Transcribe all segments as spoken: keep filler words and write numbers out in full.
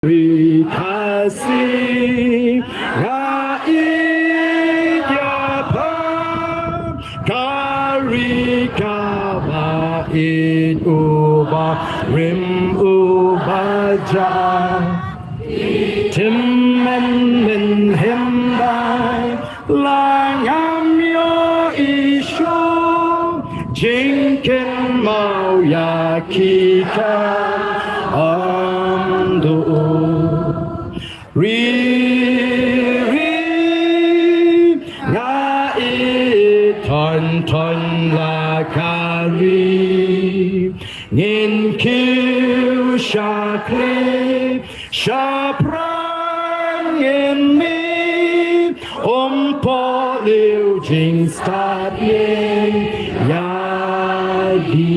Ri Khasi nga ïeit ïa pha, ka ri kaba ïeit uba rim uba jah. Tim men men hem bai la ngam ïoh i shuh, jingkynmaw ïa ki kam ym duh. Ri, ri, nga ïeit ton ton la ka ri. Ngin kiew sha khlieh sha pran, ngin mih, ym pohliew jingstad ïing ïa ki.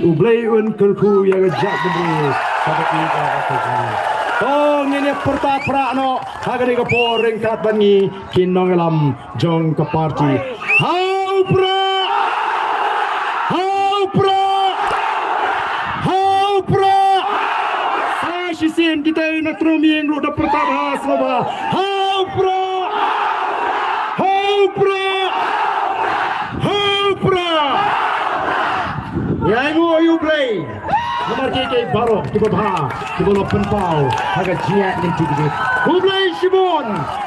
U Blei un kyrkhu ïa ka jaitbynriew. Kaba ki ka ka ka. To ngin ïa pyrta pra noh ha kane ka por ryngkat bad ngi ki nongïalam jong ka party. Ha u Prah! Ha u Prah! Ha u Prah! Sa shisien kita na Trum Ïing ruh da pyrta bha sngewbha. Ha u Prah! Ha u Prah! Ha u Prah! Ïa ngu ïa u Blei. Namar ki ki baroh kiba bha kiba la pynpaw ha ka jingïaid lynti ki. U Blei shibun.